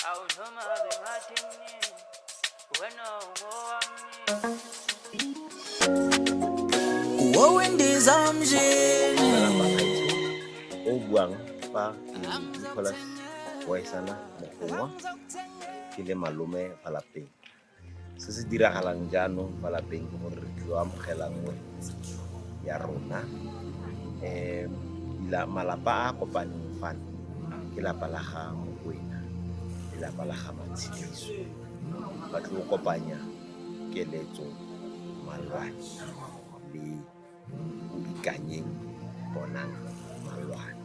O buang fa ke Nicholas Boesana Mogongwa, ke le malome fa lapeng. Se se diragalang jaanong fa lapeng ke gore re tlilo amogela ngwetsi ya rona. Malapa a a kopaneng fano ke lapa la ga Mokwena le lapa la ga Matshediso. Ba tlo kopanya Keletso Malwane le Boikanyeng Bonang Malwane.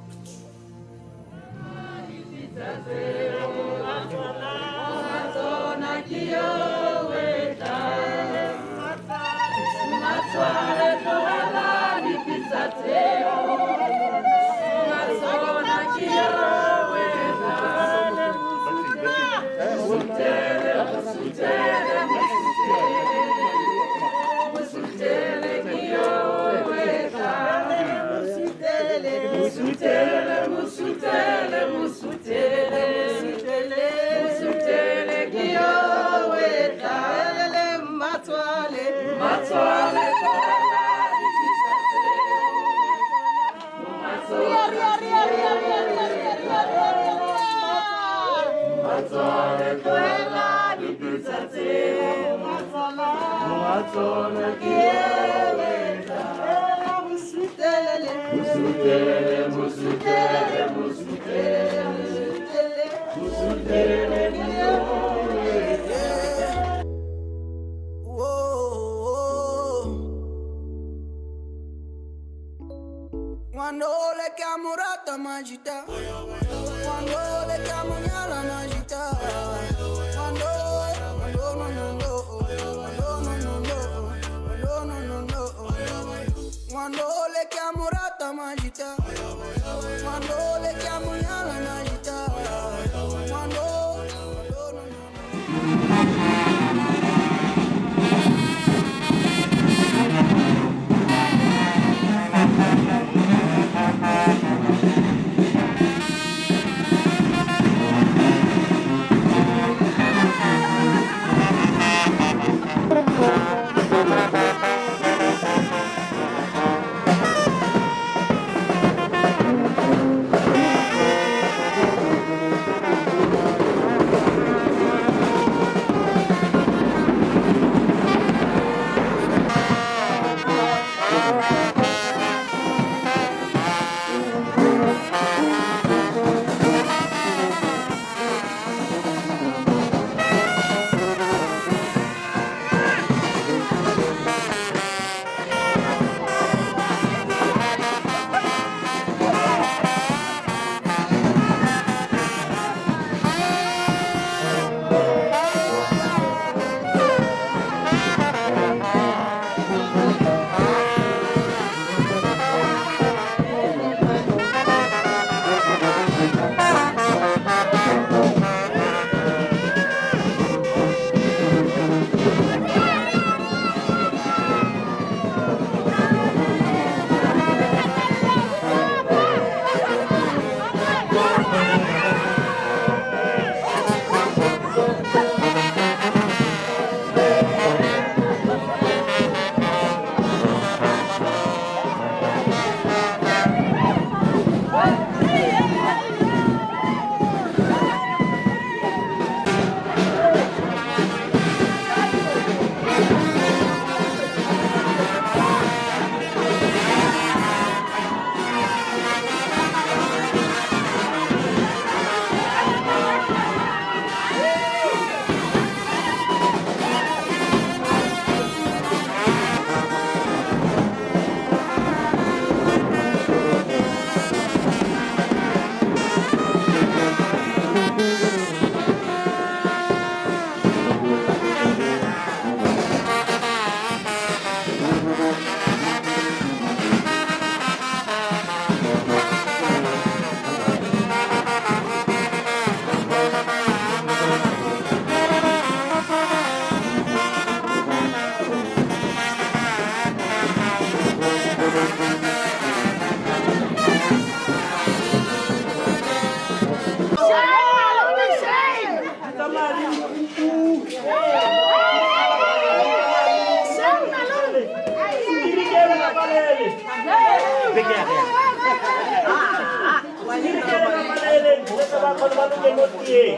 ba kgone ba loke mo tee.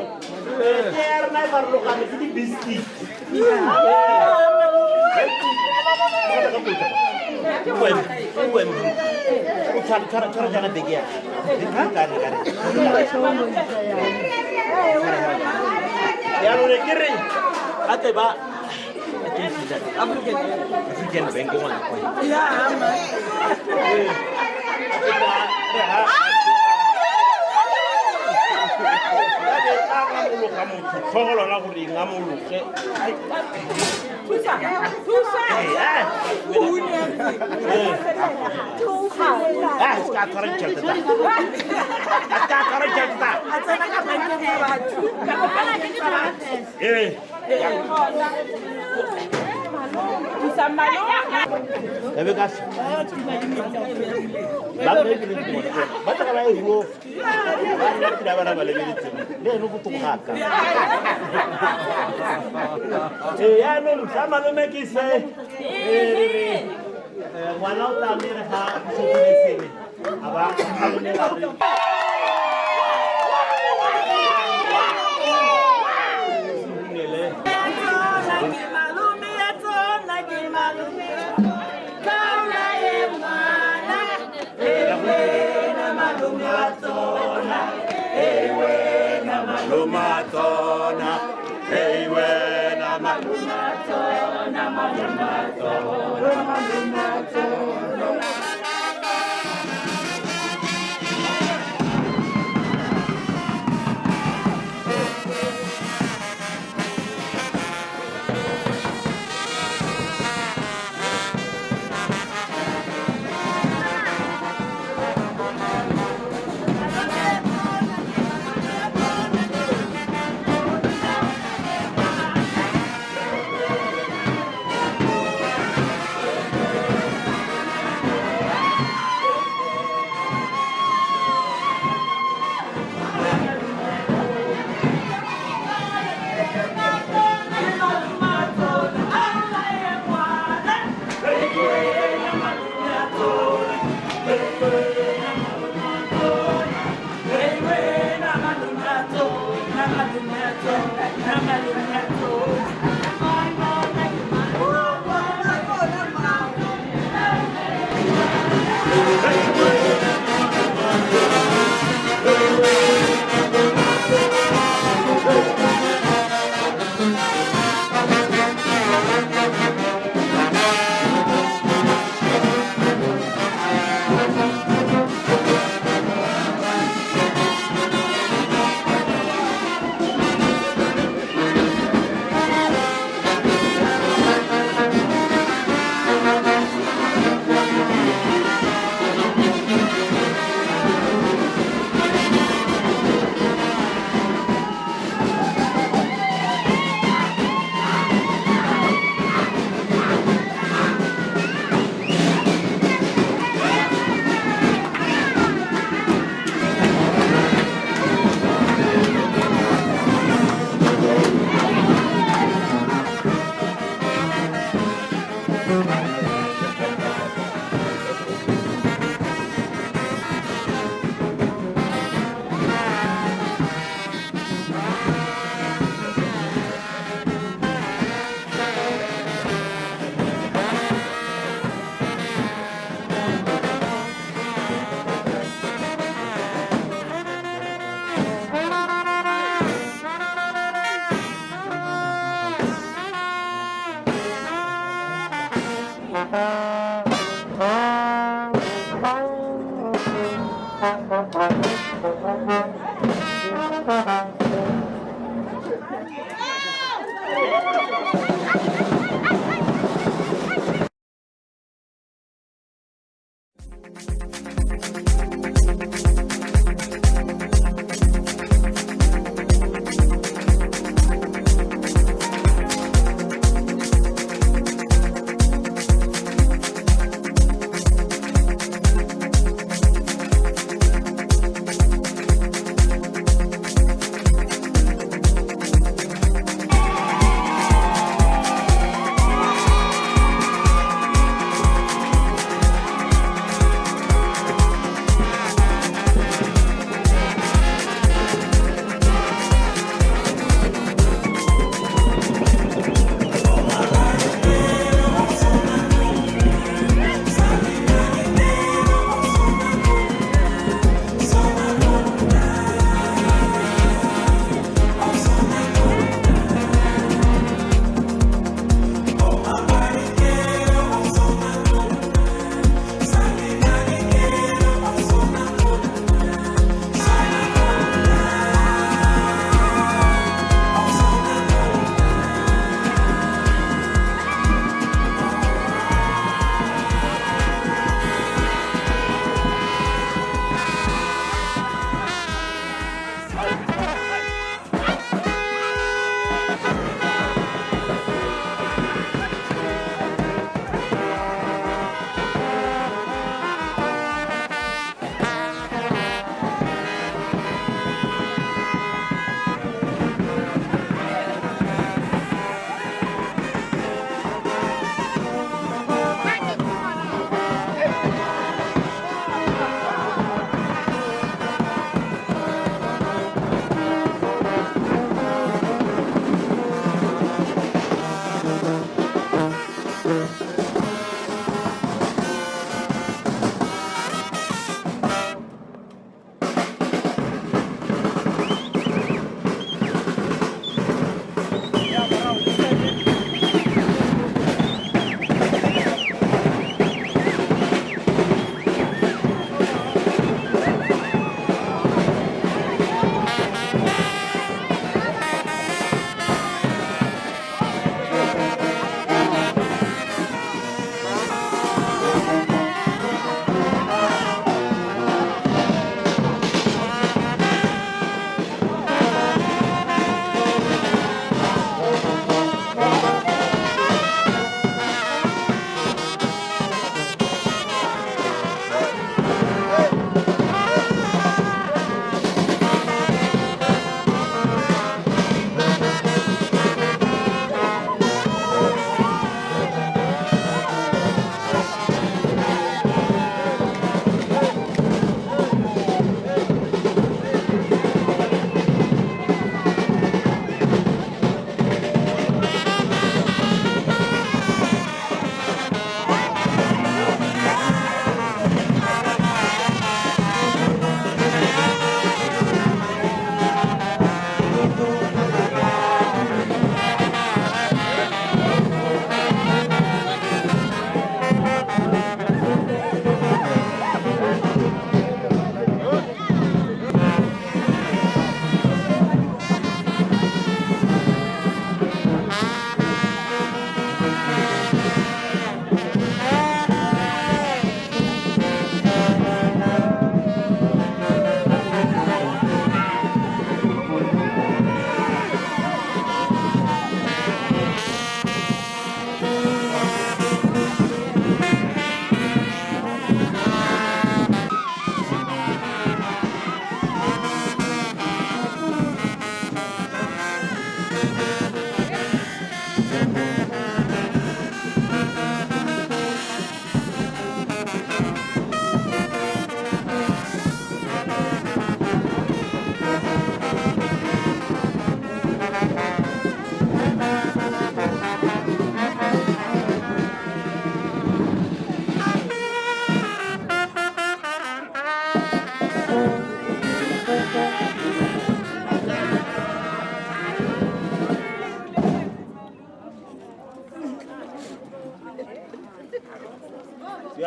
Tee ya rena e farologane ke di-biscuit. O tshwara jaana beke ya ka. Jaanong ne ke re gape ba African Bank ngwana kwa. Ngamologa motho tlhogo lona gore e ngamologe. Se ka tshwara ditšhelete tsa a se ka tshwara ditšhelete tsa. Ee. Ebe ka ba tla ba e ruo ba nna pila bana ba lebeletse le ene go togaka. Ee, yaanong sa malome ke se re re ngwana o tla mere ga tlhophile sele a ba a romela re. Malumatona, hey wena malumatona, malumatona, malumatona.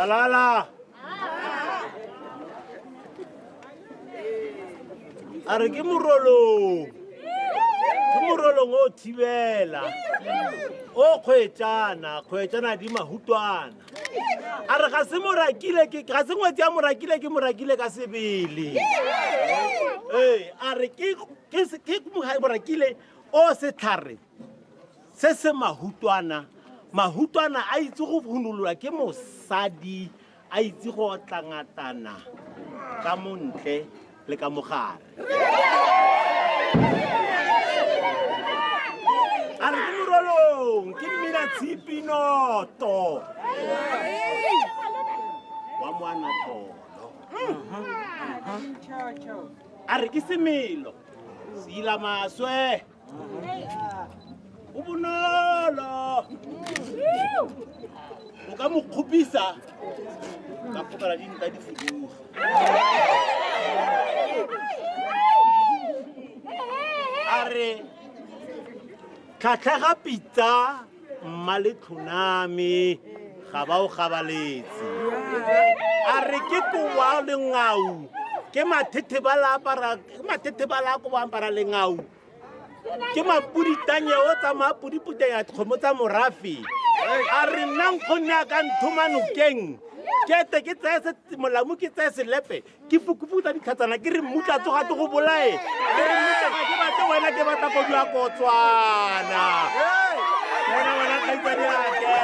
Uyalala. A re ke morolong. Ke morolong o thibela. O kgwetšana, kgwetšana di mahutwana. A re ga se morakile ke ga se ngwetsi ya morakile ke morakile ka sebele. Ee, a re ke ke ke morakile o setlhare se se mahutwana. Mahutwana a itse go hunololwa ke mosadi a itse go otla ngatana ka montle le ka mogare. A re ke morolong ke mmina tshipi noto wa moanatholo. A re ke semelo seila maswe o bonolo o ka mo kgopisa ka fokala dinta di fuduga. A re tlhatlhega pitsa mma le tlhoname ga ba o gabaletse. A re ke kowa lengau ke mathethebala apara ke mathethebala ko ba apara lengau ke mapuditanye o tsamaya pudiputanya dikgomo tsa morafe. A re nna nkgonne a ka nthoma nokeng ke ete ke tseye molamu ke tseye selepe ke fukufutsa ditlhatsana ke re mmutla tsoga ke go bolae ke re mmutla ga ke batle wena ke batla kodu ya kotswana wena wena kgaitsadi ake.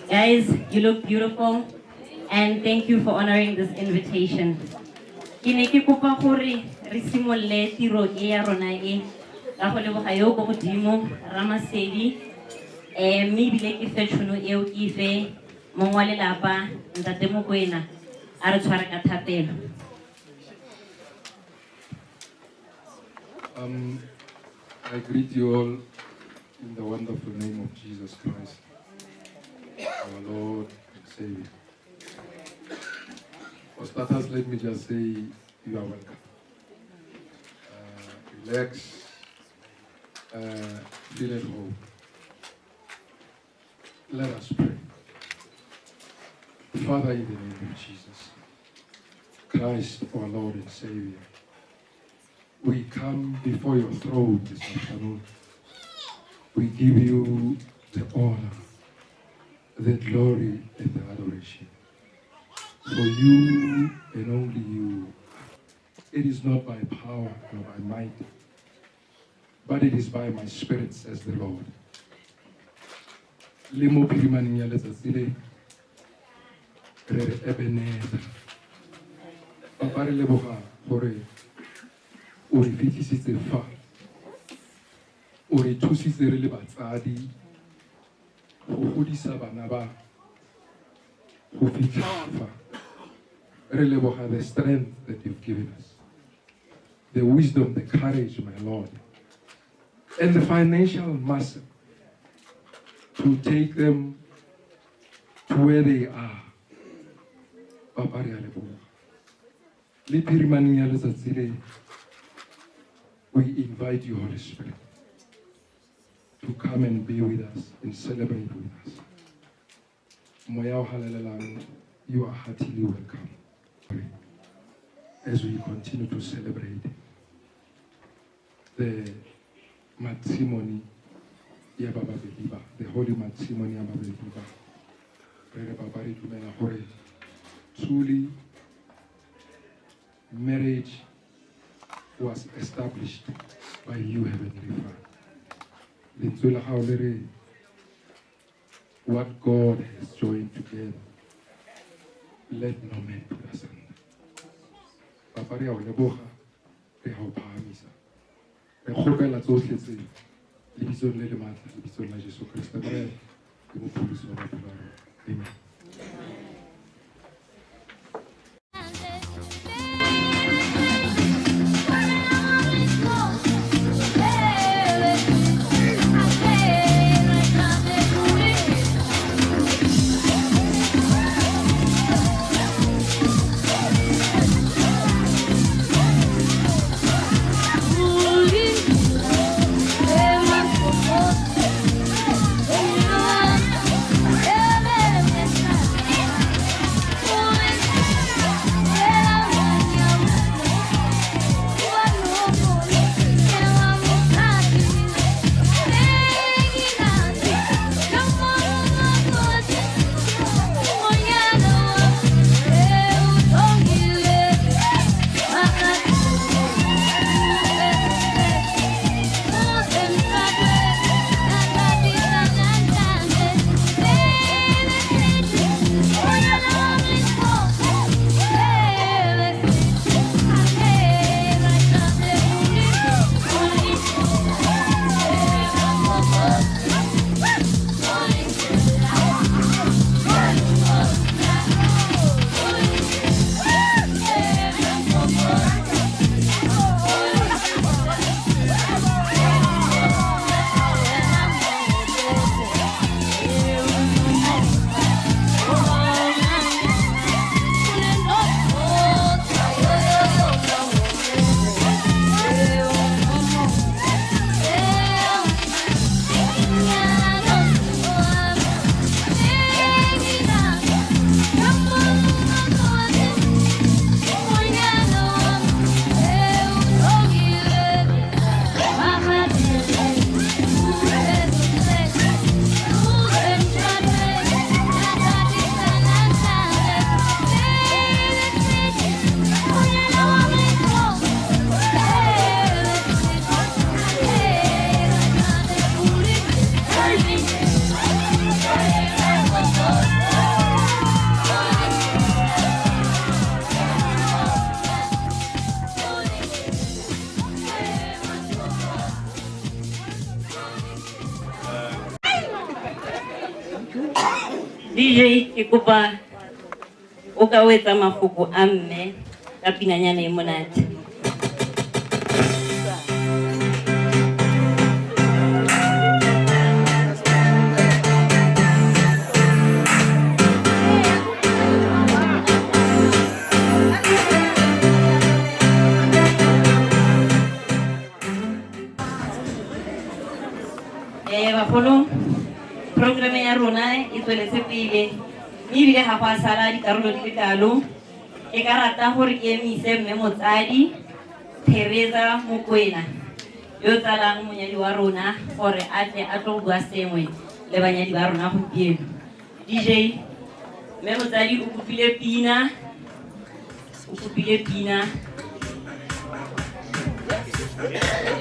Guys, you look beautiful, and thank you for honoring this invitation. Ke ne ke kopa gore re simolole tiro e ya rona e ka go leboga yo ko godimo Ramasedi, mme ebile ke fe tšhono eo ke fe mongwe wa lelapa Ntate Mokoena a re tshware ka thapelo. I greet you all in the wonderful name of Jesus Christ, our Lord and Savior. For starters, let me just say you are welcome. Relax, feel at home. Let us pray. Father, in the name of Jesus Christ, our Lord and Savior, we come before your throne this afternoon. We give you the honor, the glory, and the adoration. For you and only you. It is not by power nor by might, but it is by my spirit, says the Lord. Le mo phirimaneng ya letsatsi le, re re Ebenezer. Papa, re leboga gore o re fitlhisitse fa, o re thusitse re le batsadi go godisa bana ba go fitlha fa. Re leboga the strength that you've given us, the wisdom, the courage, my Lord, and the financial muscle to take them to where they are. Papa, re a leboga. Le phirimaneng ya letsatsi le, we invite you, Holy Spirit, to come and be with us and celebrate with us. Moya o halalelang, you are heartily welcome as we continue to celebrate the matrimony ya ba babedi ba, the holy matrimony ya babedi ba. Re re papa re dumela gore truly marriage was established by you, Heavenly Father. Lentswe la gago le re, what God has joined together, let no man put asunder. Papa re a o leboga, re a o phahamisa. Re kgopela tsohle tse lebitsong le le matla, lebitsong la Jesu Kriste Morena le mopholosi wa maphelo a rona. Amen. DJ ke kopa o ka o etsa mafoko a mme ka pinanyana e monate. Bagolo, programme ya rona e tsweletse pele mme ebile ga go a sala dikarolo di le kalo. Ke ka rata gore ke emise mme motsadi Theresa Mokoena yo tsalang monyadi wa rona gore a tle a tlo bua sengwe le banyadi ba rona gompieno. DJ, mme motsadi o kopile pina, o kopile pina. Yeah!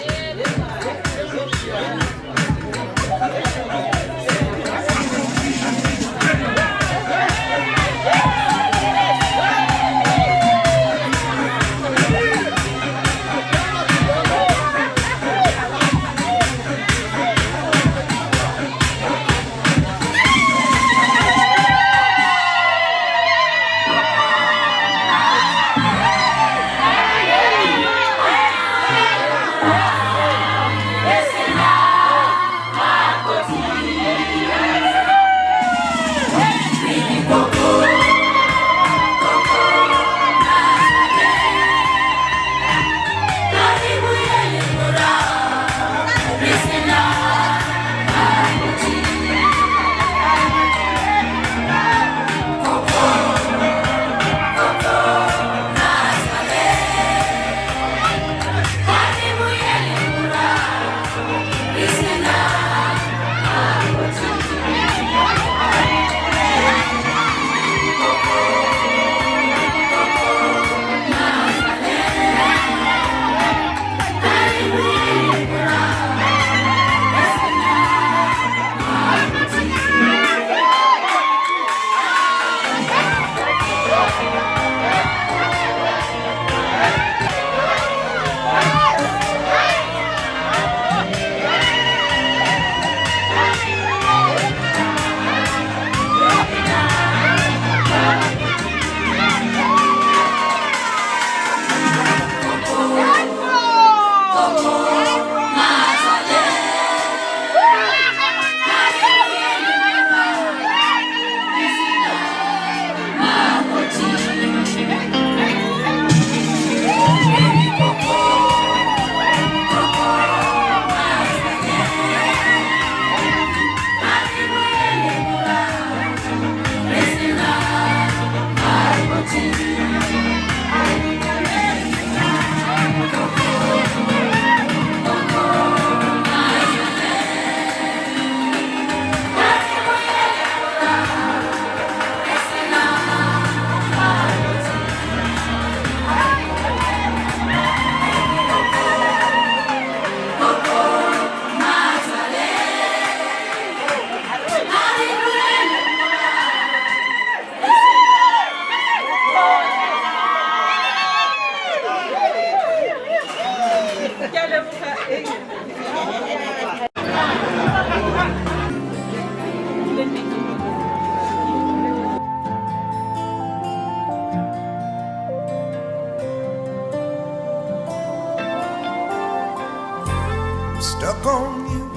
I'm stuck on you.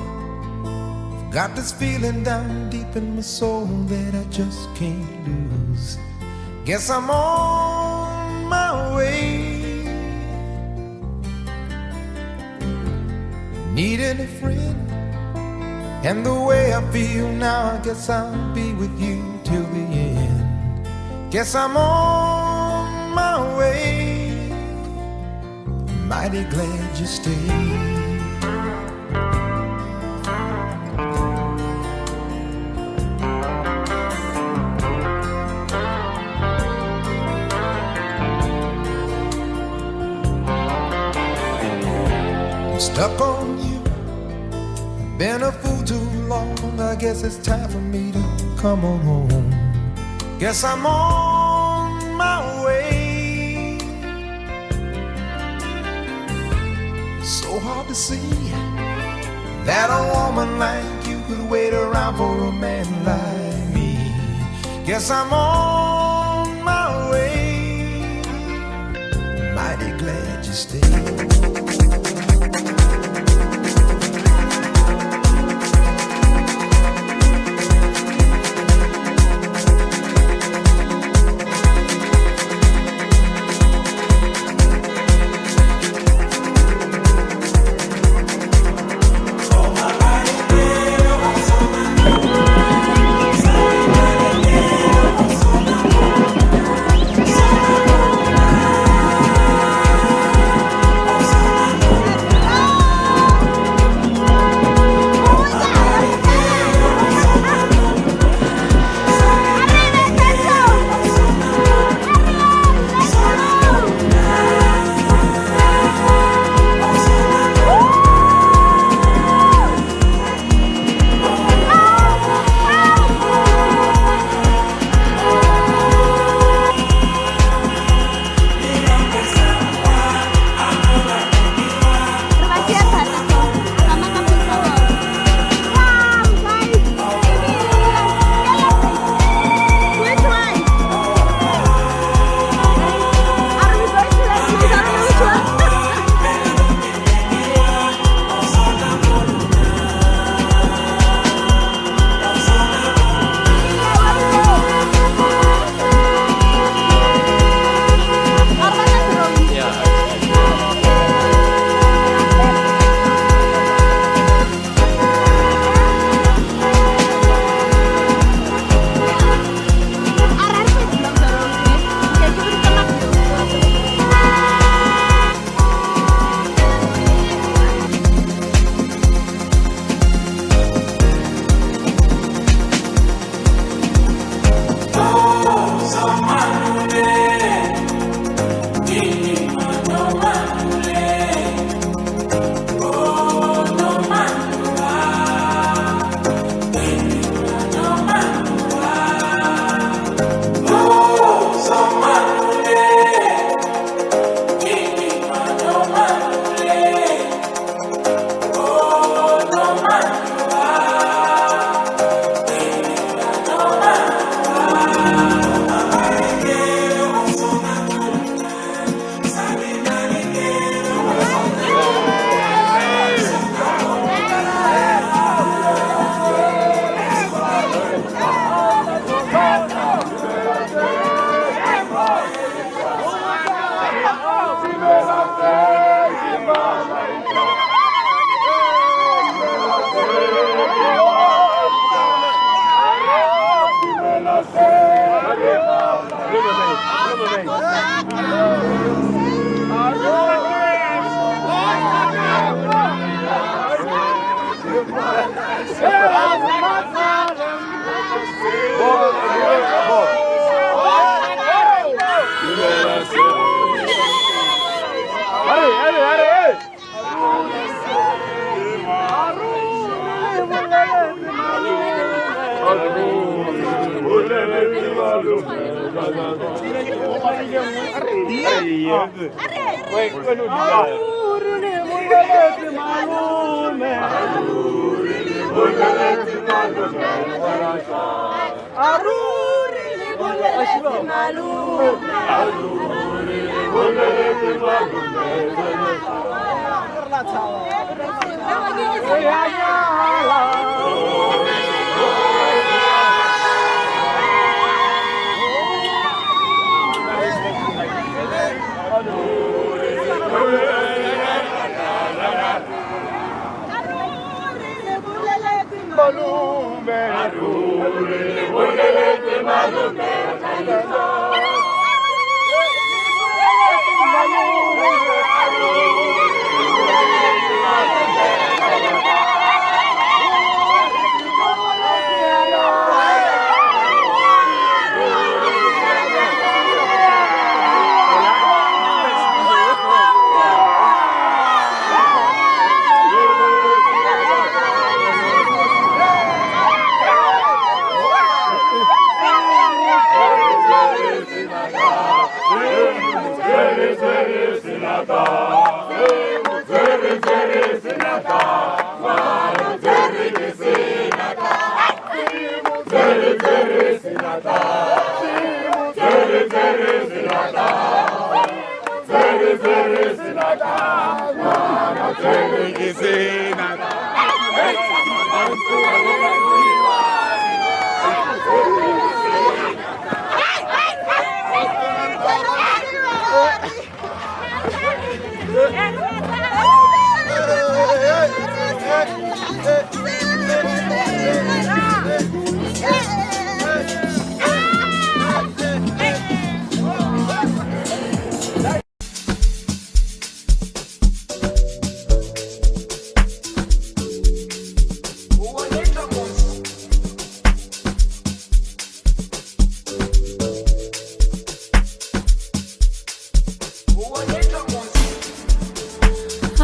I've got this feeling down deep in my soul that I just can't lose. Guess I'm on my way. Needing a friend, and the way I feel now, I guess I'll be with you till the end. Guess I'm on my way. Mighty glad you stayed. I'm stuck on you. Been a fool too long. I guess it's time for me to come on home. Guess I'm on my way. So hard to see that a woman like you could wait around for a man like me. Guess I'm on my way. Mighty glad you stayed.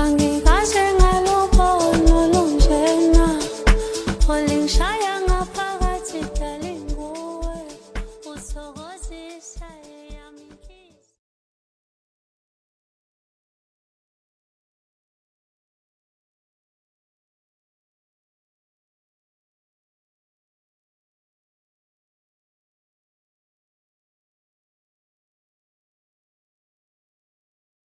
Angikaze ngalubona olunjena, olingishaya.